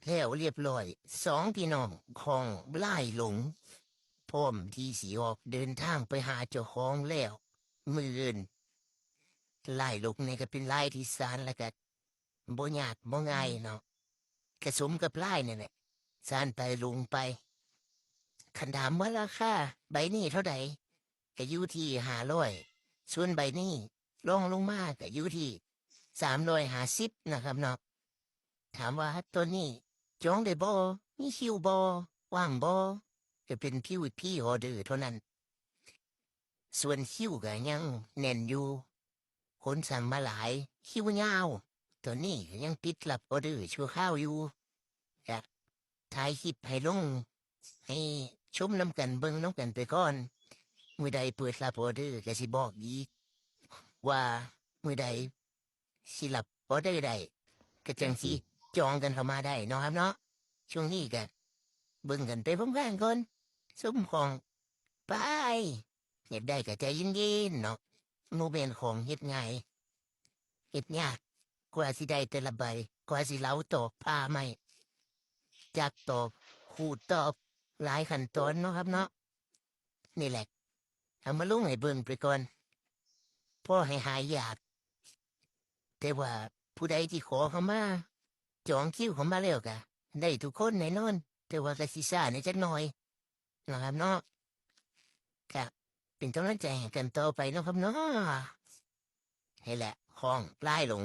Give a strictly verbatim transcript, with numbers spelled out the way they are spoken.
แล้วเรียบร้อย สองพี่น้องของลายหลง พร้อมที่สิออกเดินทางไปหาเจ้าของแล้ว มื้ออื่นลายหลงนี่ก็เป็นลายที่สานแล้วก็บ่ยากบ่ง่ายเนาะ กระสมกับลายนี่แหละ สานไปหลงไป คันถามว่าราคาใบนี้เท่าใด ก็อยู่ที่ห้าร้อย ส่วนใบนี้รองลงมาก็อยู่ที่สามร้อยห้าสิบนะครับเนาะ ถามว่าตัวนี้จองได้บ่ มีคิวบ่ ว่างบ่ จะเป็นพีวีพีออเดอร์เท่านั้น ส่วนคิวก็ยังแน่นอยู่ คนสั่งมาหลาย คิวยาว ตัวนี้ก็ยังปิดรับออเดอร์ชั่วคราวอยู่ จะถ่ายคลิปให้ลง ให้ชมนำกันเบิ่งนำกันไปก่อน มื้อใดเปิดรับออเดอร์ก็สิบอกอีก ว่ามื้อใดสิรับออเดอร์ได้ ก็จั่งสิจองกันเข้ามาได้เนาะครับเนาะ ช่วงนี้ก็เบิ่งกันไปพร้อมๆกันก่อน ซุมของไป เฮ็ดได้ก็ใจเย็นๆเนาะ บ่แม่นของเฮ็ดง่าย เฮ็ดยาก กว่าสิได้แต่ละใบ กว่าสิเหลาตอกผ่าไม้ จักตอก ขูดตอก หลายขั้นตอนเนาะครับเนาะ นี่แหละ เอามาลงให้เบิ่งไปก่อน พอให้หายอยาก แต่ว่าผู้ใดที่ขอเข้ามา จองคิวเข้ามาแล้วก็ได้ทุกคนแน่นอน แต่ว่าก็สิช้าแหน่จักหน่อยเนาะครับเนาะ ก็เป็นกำลังใจให้กันต่อไปเนาะครับเนาะ นี่แหละ ของลายหลง